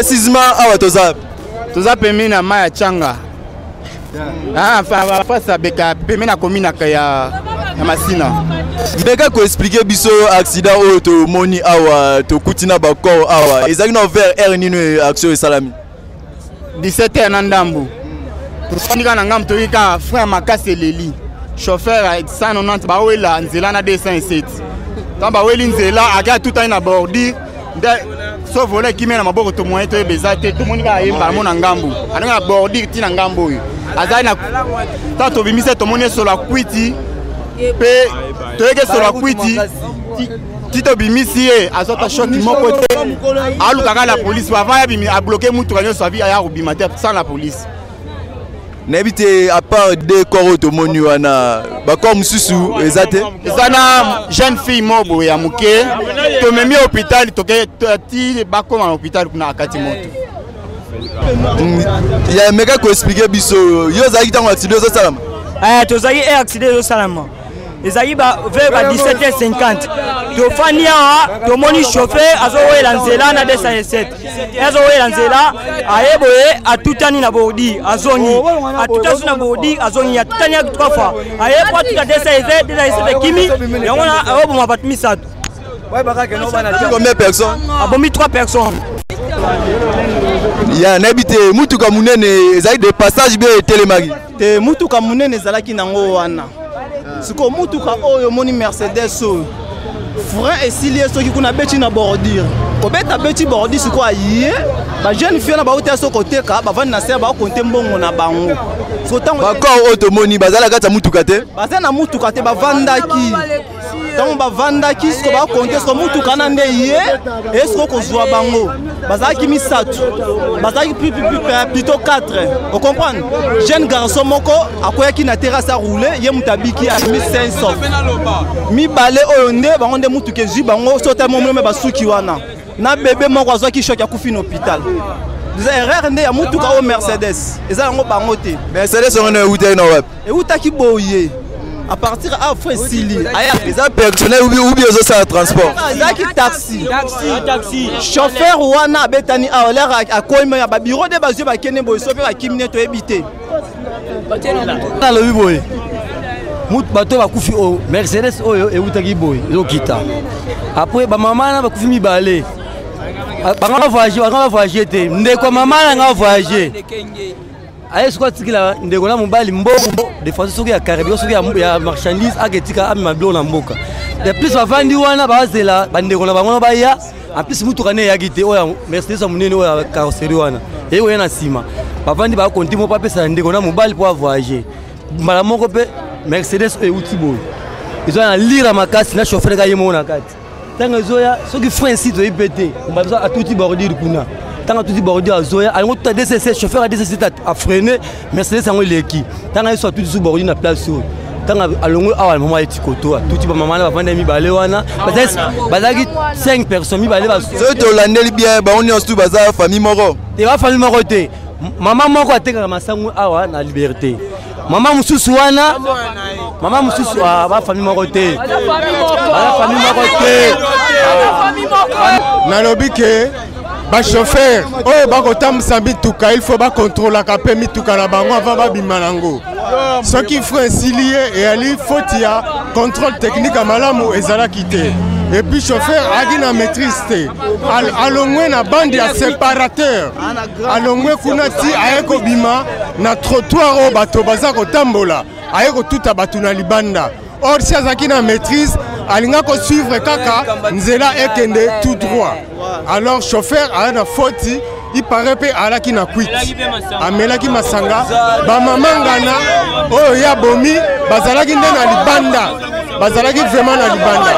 Précisément awa toza Toza pembeni na mai ya Changa. Ah, face ya Beka, pembeni na commune ya ya Masina. Mbeka koexplike biso accident oyo tomoni awa, tokuti na bacorps awa, ezalaki na vers heure nini action esalami? 17 heures na ndambu. Tofandi kaka na ngambu, toyoki kaka frein makasi eleli. Chauffeur ya 190 bawela nzela na 207. Ntango baweli nzela, ake atutani na bordure nde so vola ekimi na maboko, tomoye toyeba eza te. Tomoni kaka ye mbala mo na ngambu, alongi na bordure ti na ngambu oyo azali na. Ntango tobimisa, tomoni esolo ya kwiti mpe toyeki esolo ya kwiti ti tobimisi ye, azwa ata choc moko te. Alukaka la police avant ya abloke mutuka nyonso, avi aya kobima te sans la police. Nayebi te, à part deux corps oyo tomoni wana, bacorps mosusu eza te? Eza na jeune fille moko boye ya moke, tomemi hôpital, toke ti bakóma na hôpital kuna akati moto. Ya meka koexplike biso, yo ozalaki ntango accident ezosalama? Tozalaki e accident ezosalama, ezalaki vers ba 17h50. Tofandi awa, tomoni chauffeur azowela nzela na 207, azowela nzela, aye boye, atutani na bordure, azongi, atutani na bordure, azongi, atutani ya trois fois, aye po atuta 207, 207 ekimi yango na ayoboma bato misato. Combien personnes? Abomi 3 personnes. Ya nayebi te, mutuka monene ezali de passage be etelemaki? Te, mutuka monene ezalaki nango wana. Sikoyo mutuka oyo omoni, Mercedes oyo, frein esili ye soki kuna, abeti na bordure, kobeta abeti bordure. Sikoyo aye, bajeune fille wana bauta so koteka, bavandi na ser, baokonte mbongo na bango. Bacorps oyo tomoni baza na kati ya mutuka te? Baza na mutuka te, bavandaki. Ntango bavandaki, siko bakonte, siko mutuka na nde ye eye siko kozwa bango. Bazalaki misato, bazalaki plutôt 4, ocomprendre? Jeune garçon moko akweyaki na terrasse, aroule ye, moto abiki, abimi sain sauf. Mibale oyo nde bango nde mutuka ezwi bango. So ota momeme basuki wana na bebe moko azwaki choc, akufi na hôpital. Eza erreur nde ya mutuka oyo Mercedes, eza yango bango te. Mercedes yango eutaki na wapi? Eutaki boye à partir a fo esili aya. Eza personnel ubi ezosala transport? Ezalaki taxi. Chauffeur wana abetani awa, lere akomi ya babiro nde bazwi, bakende boye, so mpe bakimi ne toyebi te. Nalobi boye, bato bakufi oyo, Mercedes oyo eutaki boye ezokita, après bamama na bakufi mibale, banga bavoyage, banga bavoyage te. Ndeko mama na nga voyage, aye soki atikela ndeko na mobali mbongo de façon soki ya carburant, soki ya marchandise, aketika amema biloko na mboka. De plus bavandi wana, bazela bandeko na bango na baya. En plus mutuka ne eyaki te, oyo Mercedes ya monene oyo ya carrosserie wana eye koya na nsima. Bavandi, bakonti moko apesa ndeko na mobali mpo avoyage. Mbala moko mpe Mercedes oyo euti boye, eza na lira makasi na chauffeur ka ye moko na kati. Ntango ezoya, soki frein si toyebi mpe te, mbala atuti bordure kuna. Ntango atuti bordure, azoya, alingo tuta DCC, chauffeur ya DCC afreine, Mercedes yango eleki. Ntango ayeso atuti su bordure na place oyo, ntango alongwe awa, mama ayeti koto, atuti bamama na bavanda mibale wana, bazalaki 5 personnes, mibale. Soki tolandeli bien, bango nyonso tu baza famille moko? Te, ba famille moko te. Mama moko atekaka masangu awa na Liberté, mama mosusu wana, mama mosusu, ba famille moko te, baza famille moko te. Nalobi ke bachauffeur oyo bakotambwisa mituka, il faut bakontrolaka mpe mituka na bango avant babima nango. Soki frein esili ye, eyali faute ya contrôle technique ya malamu ezalaki te. Et puis chauffeur ayaki na maîtrise te, alongwe na bande ya séparateur, alongwe kuna ti aye kobima na trottoir oyo bato baza kotambola, aye kotuta bato na libanda. Or si azalaki na maîtrise, alinga kosuivre kaka nzela ekende tout droit. Alors chauffeur aya na faute. Ipare mpe alaki na kwiti, amelaki masanga. Bamama ngana oyo ya bomi bazalaki nde na libanda, bazalaki vraiment na libanda.